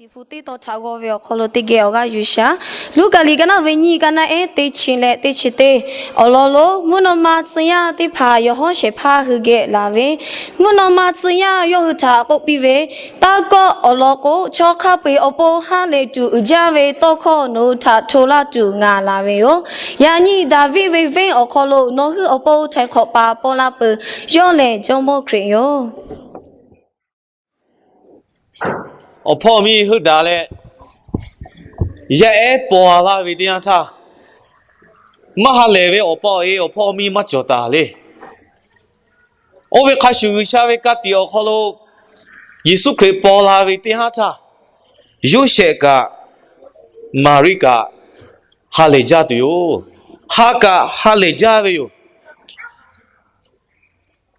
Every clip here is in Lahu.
Liꞈ hpu teˇ tawn htaꞈ g'aw ve awˬ hk'aw lo teˇ geh awˬ g'aˇ yuˬ shaˍ. Luˉkaꞈ liꞈ ka naˆ ve nyiˇ, ka naˆ ehˉ, teˇ chi leh teˇ chi teˇ. Awˬ lawn lo mvuhˇ naw ma tcuh yaˇ teˇ hpaˍ yawˬ hawˉ shehˍ hpaˇ hui geh laˬ ve, mvuhˇ naw ma tcuh yaˇ yawˇ hui htaꞈ k'oˆ piˇ ve, Taˇ kawˆ. Awˬ lawn k'o, chaw hk'a peu-eˬ awˬ pon ha lehˬ tuˬ uiˍ jaˇ ve tawˇ hkawˇ nawˬ hui htaꞈ hto laˇ tuˬ ngaˬ laˬ ve yoˬ. Yaꞈ nyi Daˍviˆ ve venˇ awˬ hk'aw lo nawˬ hui awˬ pon htaiˍ hk'awꞈ paˍ paw la peuˬ, yawˇ lehˬ Jawˇmawˇ Hkriꞈ yoˬ. Awˬ hpawˇ miˇ heuˆ daꞈ leh, yaˇ ehˉ paw laˇ ve teˇ yanˇ htaˇ, maˇ ha lehˬ ve awˬ pa awˬ e awˬ hpawˇ miˇ maˇ cawˬ taˍ le. Oˇ ve hk'a shuˍ, G'uiˬsha ve ka tiꞈ awˬ hk'aw lo Yeˍsuˆ Hkriꞈ paw la ve teˇ haˉ htaˇ, Yoˇsehꞈ kaꞈ Maˍriˆ kaꞈ ha lehˬ jaˇ tuˬ yoˬ. Ha kaꞈ ha lehˬ jaˇ ve yoˬ.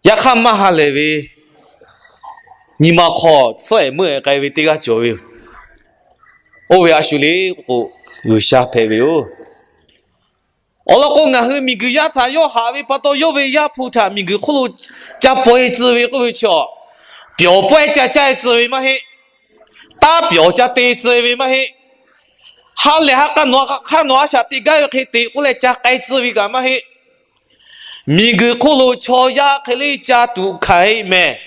Yaꞈ hk'aˇ, maˇ ha lehˬ ve nyi ma hk'aw tcuhˉ ehˍ meuˇ ehˍ k'ai ve teˇ g'aˇ cawˬ ve yoˬ. Oˇ ve a shu le k'o, G'uiˬsha hpehꞈ ve yoˬ. Awˬ lawn k'o, ngaˬ hui miˬguiˬ yaˇ htaꞈ yawˇ haꞈ ve pa taw, yawˇ ve Yaˇ hpu htaꞈ miˬguiˬ hk'oˆ lo ca paw-e tcuh ve k'oˆ ve chi, pyawˬ pawehˇ ca caˇ-e tcuh ve maˇ heˆ. Taˇ pyawˬ ca te tcuh ve maˇ heˆ. Ha lehˬ ha k'a nawˬ hk'aˇ nawˬ a shaꞈ te gaˇ ve hk'e te k'oˆ leh ca k'ai tcuh ve kaꞈ maˇ heˆ. Miˬguiˬ hk'oˆ lo chaw yaˇ hk'e le ca tuꞈ hkanˍ-e mehˍ.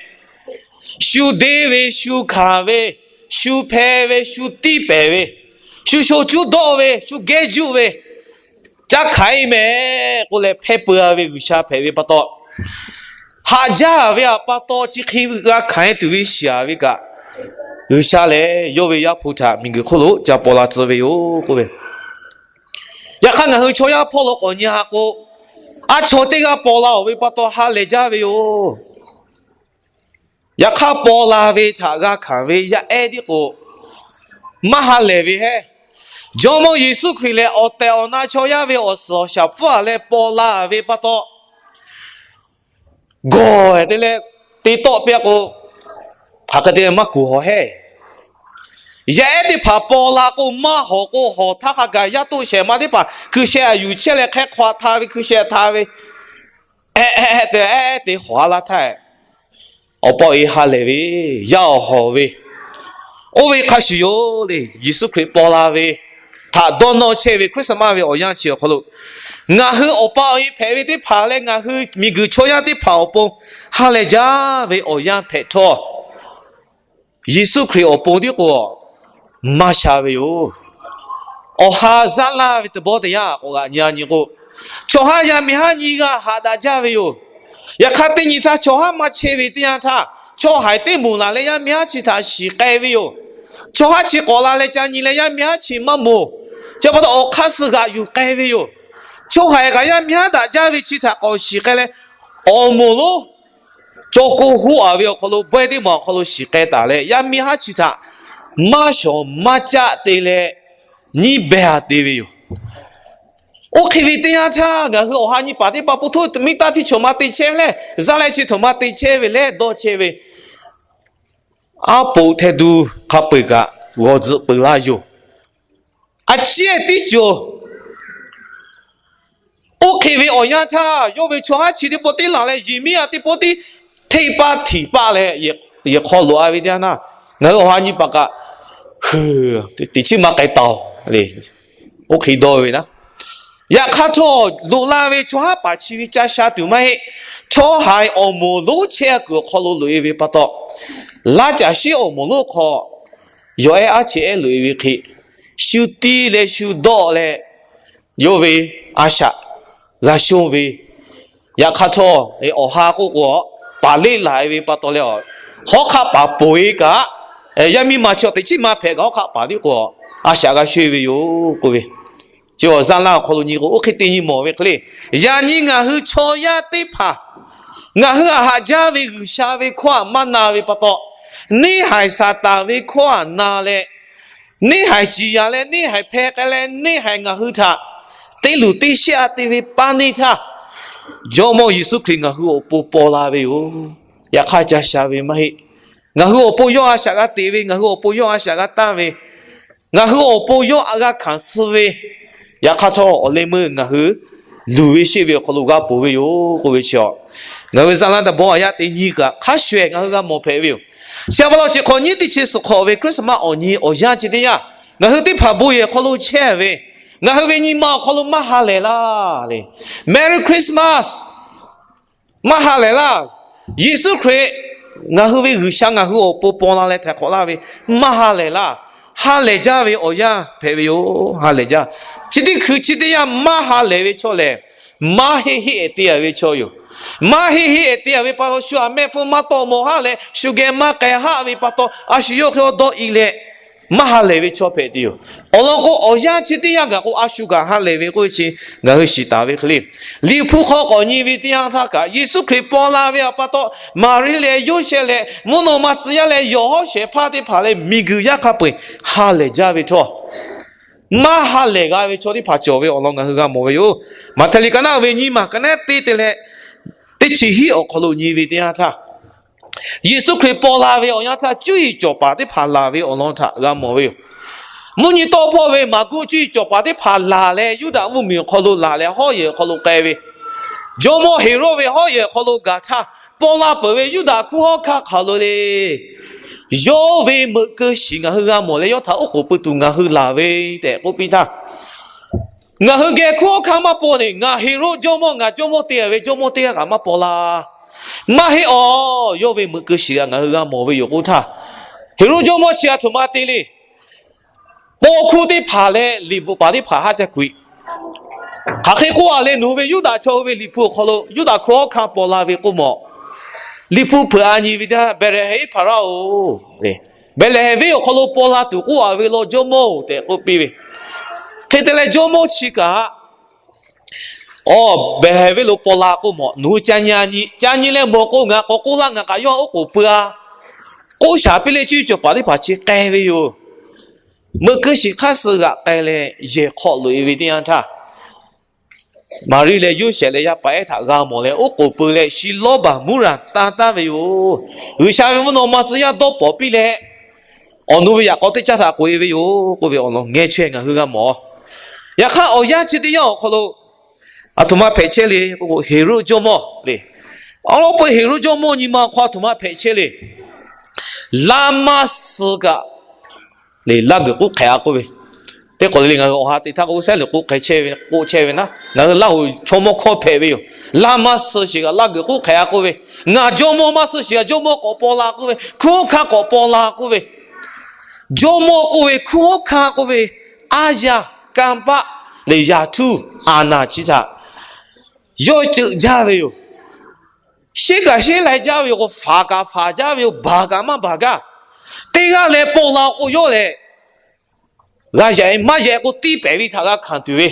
Shu deˇ ve, shu hkanˍ ve, shu hpeh ve, shu tiˇ pehˍ ve, shu sho cuˉ dawˆ ve, shu gehˇ juˆ ve, ca hkanˍ-e mehˍ k'oˆ leh hpehˇ peu-a ve G'uiˬsha hpehꞈ ve pa taw, haꞈ jaˇ ve awˬ pa taw chi hk'e g'a hkanˍ-e tuˬ ve shiˍ-a ve kaꞈ, G'uiˬsha lehˬ yawˇ ve Yaˇ hpu htaꞈ miˬguiˬ hk'oˆ lo ca paw la tcuh ve yoˬ k'oˆ ve. Yaꞈ hk'aˇ, ngaˬ hui chaw yaˇ hpawˇ lo k'awꞈ nyi-a k'o, a chaw teˇ g'aˇ paw la-oˬ ve pa taw ha lehˬ jaˇ ve yoˬ. Yaꞈ hk'aˇ, paw la ve htaꞈ g'a hkanˍ ve yaˇ ehˉ tiˉ k'o, maˇ ha lehˬ ve hehˉ. Jawˇmawˇ Yeˍsuˆ Hkriꞈ lehˬ, awˬ tehˬ awˬ na chaw yaˇ ve awˬ suhˍ awˬ shaˍ pfuhˇ-a leh paw la ve pa taw, gawˬ-e te leh te tawˆ piˇ-a k'o, hk'aˬ hk'e te maˇ kuˬ hawˬ hehˉ. Yaˇ ehˉ teˇ hpaˍ paw la k'o, maˇ hawˬ k'o, hawˬ htaˇ hk'a gaˬ yaˇ toˆ shehˍ ma teˇ hpaˍ hkui sheh a yuˬ chehˇ leh hk'e hk'aw htaˇ ve hkui sheh htaˇ ve, ehˉ ehˉ te ehˉ ehˉ te hawˬ-a laˇ htaˇ, awˬ pa awˬ e ha lehˬ ve, yaˇ awˬ hawˬ ve, oˇ ve hk'a shuˍ yoˬ le. Yeˍsuˆ Hkriꞈ paw la ve htaꞈ dawˇ nawˇ chehˇ ve Christmas ve awˬ yanˇ chi awˬ hk'aw lo, ngaˬ hui awˬ pa awˬ e hpehꞈ ve teˇ hpaˍ leh ngaˬ hui miˬguiˬ chaw yaˇ teˇ hpaˍ awˬ pon ha lehˬ jaˇ ve awˬ yanˇ hpehꞈ htawˇ, Yeˍsuˆ Hkriꞈ awˬ pon tiˉ k'o, maˇ sha ve yoˬ. Awˬ ha zaˇ laˇ ve teˇ bawˇ teˇ yanˇ k'awꞈ g'aꞈ nyi-a nyi k'o, chaw haˉ yaˇ miˇ haˉ nyiˇ g'aˇ haꞈ daꞈ jaˇ ve yoˬ. Yaꞈ hk'aˇ, teˇ nyi htaˇ chaw haˉ maˇ chehˇ ve teˇ yanˇ htaˇ, chaw haiˬ teˇ moˍ laˬ leh yaˇ miˇ haˉ chi htaꞈ shiˍ k'ai ve yoˬ. Chaw haˉ chi k'awꞈ la leh ca nyi leh yaˇ miˇ haˉ chi maˇ moˍ. Chi pa taw awˬ hk'aˇ suh g'aꞈ yuˬ k'ai ve yoˬ. Chaw haiˬ kaꞈ yaˇ miˇ haˉ daꞈ jaˇ ve chi htaꞈ k'awꞈ shiˍ k'ai leh, awˬ moˍ lonˉ cawˬ k'o hoˆ-a ve awˬ hk'aw lo, bawehˇ teˇ maˬ awˬ hk'aw lo shiˍ k'ai taˍ leh, yaˇ miˇ haˉ chi htaꞈ maˇ shawˍ maˇ caˆ te leh nyiˇ behˇ-a te ve yoˬ. Oˇ hk'e ve teˇ yanˇ htaˇ, ngaˬ hui awˬ ha nyi paˍ teˇ hpaˍ po htoˇ miˇ taˇ htiˇ chaw ma te chehˇ leh, zaˇ leh chi htaꞈ ma te chehˇ ve leh dawˇ chehˇ ve, aˉ poꞈ hteh duˇ hk'a peu-eˬ kaꞈ g'aw tzuhꞈ peuˬ laˇ yoˬ. A ciˉ tiˉ cawˬ. Oˇ hk'e ve awˬ yanˇ htaˇ, yawˇ ve chaw haˉ chi teˇ pawˆ tiˉ laˬ leh, yehˬ miˉ-a teˇ pawˆ tiˉ hteˇ paˆ htiˍ paˆ leh, yehˬ hk'aw loꞈ-a ve teˇ yanˇ, ngaˬ hui awˬ ha nyi paˍ kaꞈ, hui, teꞈ chiˉ maˇ k'ai taˍ-oˬ le. Oˇ hk'e dawˇ ve naˉ. Yaꞈ hk'aˇ htawˇ, loꞈ la ve chaw haˉ paˍ chi ve ca sha tuˬ maˇ heˆ. Chaw haiˬ awˬ moˍ lonˉ chehˇ kuiˬ awˬ hk'aw lo loꞈ-e ve pa taw, laˇ caˬ shiˉ awˬ moˍ lonˉ hk'aw yawˬ ehˉ aˉ cheꞈ ehˉ loꞈ-e ve hk'e, shu tiˇ leh shu dawˆ leh, yawˇ ve a shaꞈ g'a shonˇ ve, yaꞈ hk'aˇ htawˇ, awˬ ha k'oˆ k'o, paˍ leˆ laˬ-e ve pa taw leh, hawˉ hk'aˆ paˍ ponˬ-e kaꞈ, yaˇ miˇ ma chi teꞈ chiˉ maˇ hpehꞈ kaꞈ, hawˉ hk'aˆ paˍ tiˉ k'o, a shaꞈ g'a shonˇ ve yoˬ k'oˆ ve. Chi awˬ zaˇ laˇ awˬ hk'aw lo nyi k'o, oˇ hk'e te nyi mawˬ ve hk'e le. Yaꞈ nyi ngaˬ hui chaw yaˇ teˇ hpaˍ, ngaˬ hui htaꞈ haꞈ jaˇ ve G'uiˬsha ve hkawˇ htaꞈ maˇ na ve pa taw, neˇ haiˬ Saˍtanˍ ve hkawˇ htaꞈ na leh, neˇ haiˬ ciˍ yanˍ leh, neˇ haiˬ hpeh k'ai leh, neˇ haiˬ ngaˬ hui htaꞈ te luˬ te shehˆ-a te ve paˇ neˇ htaˇ, Jawˇmawˇ Yeˍsuˆ Hkriꞈ ngaˬ hui awˬ pon paw la ve yoˬ. Yaꞈ hk'aˇ, ca sha ve maˇ heˆ. Ngaˬ hui awˬ pon yawˇ a shaꞈ g'a teꞈ ve, ngaˬ hui awˬ pon yawˇ a shaꞈ g'a tanˇ ve, ngaˬ hui awˬ pon yawˇ a g'a hkanˍ suh ve, yaꞈ hk'aˇ htawˇ, awˬ leh meuˇ ngaˬ hui luˬ ve sheˆ ve awˬ hk'aw lo g'a ponˬ ve yoˬ k'oˆ ve chi-a. Ngaˬ hui ve zaˇ laˇ ta bawˇ a yaˇ teˇ nyi kaꞈ hk'a shuˍ shuˍ ngaˬ hui g'a mawˬ hpehꞈ ve yoˬ. Chi pa taw chi hk'awꞈ nyiˇ teˇ chi suhˍ hk'awꞈ ve Christmas awˬ nyi awˬ yanˇ chi teˇ yanˇ, ngaˬ hui teˇ hpaˍ bon yehˬ hk'aw lo chehˇ ve, ngaˬ hui ve nyi ma awˬ hk'aw lo maˇ ha lehˬ laˇ le. Merry Christmas. Maˇ ha lehˬ laˇ. Yeˍsuˆ Hkriꞈ, ngaˬ hui ve G'uiˬsha ngaˬ hui awˬ pon paw la leh htaiˍ hk'awꞈ laˇ ve, maˇ ha lehˬ laˇ. Ha lehˬ jaˇ ve awˬ yanˇ hpehꞈ ve yoˬ. Ha lehˬ jaˇ. Chi teˇ hkui chi teˇ yanˇ maˇ ha lehˬ ve chaw lehˬ, maˇ heˆ heˆ-ehˍ te-a ve chaw yoˬ. Maˇ heˆ heˆ-ehˍ te-a ve pa taw, shu aꞈ mehˆ hpfuhˇ maˇ tawˆ mawˬ haˆ leh, shu geh maˇ k'ai haˆ ve pa taw, a shu yawˇ hk'e awˬ dawˇ i leh, maˇ ha lehˬ ve chaw hpehꞈ tuˬ yoˬ. Awˬ lawn k'o, awˬ yanˇ chi teˇ yanˇ gaˬ k'o, a shu kaꞈ ha lehˬ ve k'oˆ ve chi ngaˬ hui shiˍ taˍ ve hk'e le. Liꞈ hpu hk'aw k'awꞈ nyi ve teˇ yanˇ htaˇ kaꞈ, Yeˍsuˆ Hkriꞈ paw la ve awˬ pa taw, Maˍriˆ leh Yoˇsehꞈ leh mvuhˇ naw ma tcuh yaˇ leh yawˬ hawˉ shehˍ hpaˇ teˇ hpaˍ leh miˬguiˬ yaˇ hk'a peu-eˬ ha lehˬ jaˇ ve htawˇ, maˇ ha lehˬ g'a ve chaw teˇ hpaˍ cawˬ ve awˬ lawn ngaˬ hui g'a mawˬ ve yoˬ. Maꞈhtehˍ liꞈ ka naˆ ve nyiˇ maˬ ka naˆ teˇ te leh teˇ chi hiˆ awˬ hk'aw lo nyi ve teˇ yanˇ htaˇ, Yeˍsuˆ Hkriꞈ paw la ve awˬ yanˇ htaˇ, cuˇ yiˍ cawˬ paˍ teˇ hpaˍ laˬ ve awˬ lawn htaꞈ g'a mawˬ ve yoˬ. Mvuhˇ nyi tawˆ hpawˇ ve Maˍguˆ cuˇ yiˍ cawˬ paˍ teˇ hpaˍ laˬ leh, Yuˇdaꞈ mvuhˇmiˬ awˬ hk'aw lo laˬ leh, hawˉ yehˬ awˬ hk'aw lo k'ai ve, jawˇmawˇ Heˍroˆ ve hawˉ yehˬ awˬ hk'aw lo gaˬ htaˇ, paw la peuˬ ve Yuˇdaꞈ hkunˉ hawˉ hkanˇ hk'aˬ lo le, yawˇ ve meuꞈ keu shiˍ ngaˬ hui g'a mawˬ leh, yawˇ htaꞈ oˉ k'oˍ pui tuˬ ngaˬ hui laˬ ve tehꞈ k'oˆ piˇ htaˇ, ngaˬ hui geh hkunˉ hawˉ hkanˇ maˇ paw ne, ngaˬ Heˍroˆ jawˇmawˇ, ngaˬ jawˇmawˇ te-a ve jawˇmawˇ teˇ g'aˇ kaꞈ maˇ paw la. Maˇ heˆ awˬ, yawˇ ve meuꞈ keu shiˍ g'a ngaˬ hui g'a mawˬ ve yoˬ k'oˆ htaˇ, Heˍroˆ jawˇmawˇ chi a htoꞈ ma te le. Paw hkuˇ teˇ hpaˍ leh liꞈ bvuhꞈ paˍ teˇ hpaˍ haˆ ca kuiˬ. Hk'aˬ hk'e k'oˆ-a leh, nawˬ hui ve Yuˇdaꞈ chaw hui ve liꞈ hpu awˬ hk'aw lo Yuˇdaꞈ hkunˉ hawˉ hkanˇ paw la ve k'oˆ mawˬ. Liꞈ hpu hpeuꞈ a nyi ve teˇ yanˇ, Behˍlehˍhehnˍ iˉ hpaˍraˉ-oˬ, Behˍlehˍhehnˍ venˇ awˬ hk'aw lo paw la tuˬ k'oˆ-a ve law jawˇmawˇ-oˬ tehꞈ k'oˆ piˇ ve. Hk'e te leh jawˇmawˇ chi kaꞈ, Awˬ, Behˍlehˍhehnˍ venˇ lo paw la k'oˆ mawˬ, nawˬ hui ca nyi a nyi, ca nyi leh mawˬ k'o, ngaˬ k'awꞈ k'oˆ laˇ, ngaˬ kaꞈ yawˇ htaꞈ oˉ k'oˍ pui-a. K'oˆ shaˍ piˇ leh, cuˇ yiˍ cawˬ paˍ teˇ hpaˍ chi k'ai ve yoˬ. Meuꞈ keu shiˍ hk'aˇ suh g'aꞈ k'ai leh, yehˬ hk'aw loꞈ-e ve teˇ yanˇ htaˇ, Maˍriˆ leh Yoˇsehꞈ leh yaˇ paˍ ehˉ htaꞈ g'a mawˬ leh, oˉ k'oˍ pui leh, shi lawˇ baˬ muˉ raˬ tan taˍ ve yoˬ. G'uiˬsha ve mvuhˇ naw ma tcuh yaˇ dawˇ pawˍ piˇ leh, awˬ nu ve yaꞈ k'aw teˇ caˇ htaꞈ k'oꞈ-e ve yoˬ k'oˆ ve awˬ lawn ngeh chaweh ngaˬ hui g'a mawˬ. Yaꞈ hk'aˇ, awˬ yanˇ chi teˇ yanˇ awˬ hk'aw lo, aˬ htoꞈ ma hpehꞈ chehˇ le k'o, Heˍroˆ jawˇmawˇ le, awˬ lawn peu Heˍroˆ jawˇmawˇ nyi ma awˬ hk'aw aˬ htoꞈ ma hpehꞈ chehˇ le. Laˇ maˇ suh kaꞈ le, laˇ g'uiˬ k'oˆ hk'ehꞈ-a k'oˆ ve, teˇ hk'awꞈ le le ngaˬ hui awˬ ha teꞈ htaˇ k'o, sehˉ lehˬ k'oˆ k'ai chehˇ ve, k'oˆ chehˇ ve naˉ, ngaˬ hui Laˇ huˍ chaw mawˇ hkawˇ hpehꞈ ve yoˬ. Laˇ maˇ suh shiˍ kaꞈ laˇ g'uiˬ k'oˆ hk'ehꞈ-a k'oˆ ve, ngaˬ jawˇmawˇ maˇ suh shiˍ kaꞈ jawˇmawˇ k'awꞈ paw la k'oˆ ve, hkunˉ hawˉ hkanˇ k'awꞈ paw la k'oˆ ve, jawˇmawˇ k'oˆ ve, hkunˉ hawˉ hkanˇ k'oˆ ve, aˉ yaˇ, kanˇ paˆ leh yaꞈ htuˇ, aˬ naˍ chi htaꞈ yawˇ ceuꞈ jaˇ ve yoˬ. Sheˉ kaꞈ sheˉ lai jaˇ ve yoˬ k'o, faˍ kaꞈ faˍ jaˇ ve yoˬ, baˬ kaꞈ maˇ baˬ gaˇ. Teˇ g'aˇ leh paw la k'o, yawˇ lehˬ g'a yaꞈ-e maˇ yaꞈ-e k'o, tiˇ pehˍ ve htaꞈ g'a hkanˍ tuˬ ve,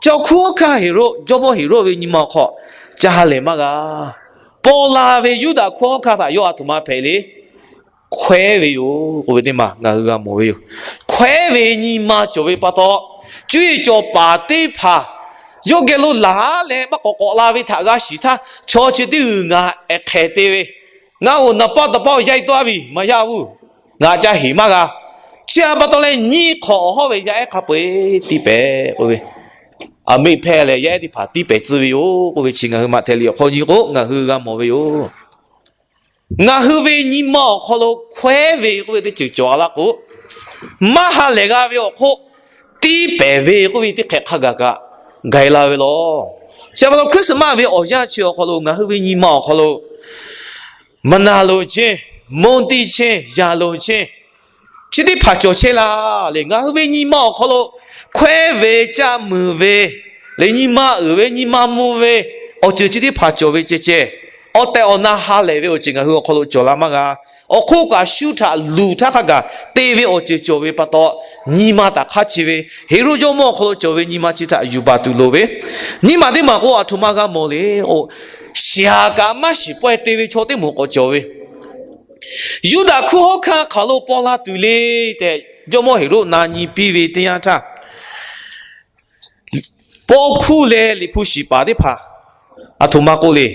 chaw hkunˉ hawˉ hkanˇ Heˍroˆ, jawˇmawˇ Heˍroˆ ve nyi ma awˬ hk'aw ca ha lehˬ maˇ g'a. Paw la ve Yuˇdaꞈ hkunˉ hawˉ hkanˇ htaꞈ yawˇ aˬ htoꞈ ma hpehꞈ le, hkawehˉ ve yoˬ k'oˆ ve teˇ maˬ ngaˬ hui g'a mawˬ ve yoˬ. Hkawehˉ ve nyi ma cawˬ ve pa taw, cuˇ yiˍ cawˬ paˍ teˇ hpaˍ yawˇ geh lo laˬ leh maˇ k'awꞈ k'awꞈ la ve htaꞈ g'a shiˍ htaˇ, chaw chi teˇ g'uiˬ ngaˬ ehˍ hk'ehˍ te ve, ngaˬ-oˬ, naˍ paˆ daˍ paˆ-oˬ, yaˇ-e tawˆ-a ve maˇ yaˇ-oˬ, ngaˬ ca heˍ maˇ g'a. Chi pa taw leh nyiˇ hk'awꞈ awˬ hawˉ ve yaˇ ehˉ hk'a peu-eˬ tiˇ pehˍ k'oˆ ve, aˬ miˆ hpehˇ leh yaˇ ehˉ teˇ hpaˍ tiˇ pehˍ tcuh ve yoˬ k'oˆ ve chi ngaˬ hui Maꞈhtehˍ liꞈ awˬ hk'aw nyi k'o ngaˬ hui g'a mawˬ ve yoˬ. Ngaˬ hui ve nyi ma awˬ hk'aw lo hkawehˉ ve k'oˆ ve teˇ ceuˬ cawˬ-a laˇ k'o, maˇ ha lehˬ g'a ve awˬ hk'oˆ, tiˇ pehˍ ve k'oˆ ve teˇ hk'ehꞈ hk'a gaˬ kaꞈ gaˬ-e la ve law. Chi pa taw Christmas ve awˬ yanˇ chi awˬ hk'aw lo ngaˬ hui ve nyi ma awˬ hk'aw lo maˍ naˍ loˍ cheˇ, mvuhˇ tiˇ cheˇ, yaꞈ loˍ cheˇ, chi teˇ hpaˍ cawˬ chehˇ laˇ le. Ngaˬ hui ve nyi ma awˬ hk'aw lo hkawehˉ ve, caˆ muiˬ ve, leh nyi ma uiˍ ve, nyi ma mvuh ve, awˬ ceuˬ chi teˇ hpaˍ cawˬ ve ceh ceh, awˬ tehˬ awˬ na ha lehˬ ve awˬ ceuˬ ngaˬ hui awˬ hk'aw lo cawˬ la maˇ g'a. Awˬ hk'oˆ kaꞈ shu htaꞈ luˬ htaˇ hk'a gaˬ te ve awˬ ceuˬ cawˬ ve pa taw, nyi ma taꞈ hk'aˇ chi ve Heˍroˆ jawˇmawˇ awˬ hk'aw lo cawˬ ve nyi ma chi htaꞈ yuˬ baˬ tuˬ loˍ ve, nyiˇ maˬ teˇ maˬ k'o aˬ htoꞈ ma g'a mawˬ le k'o, shiˍ-aˬ kaꞈ maˇ shiˍ pawehˇ te ve chaw teˇ moˍ k'awꞈ cawˬ ve, Yuˇdaꞈ hkunˉ hawˉ hkanˇ hk'aˬ lo paw la tuˬ le tehꞈ, jawˇmawˇ Heˍroˆ na nyi piˇ ve teˇ yanˇ htaˇ, paw hkuˇ leh liꞈ hpu shiˍ paˍ teˇ hpaˍ aˬ htoꞈ ma k'oˆ le.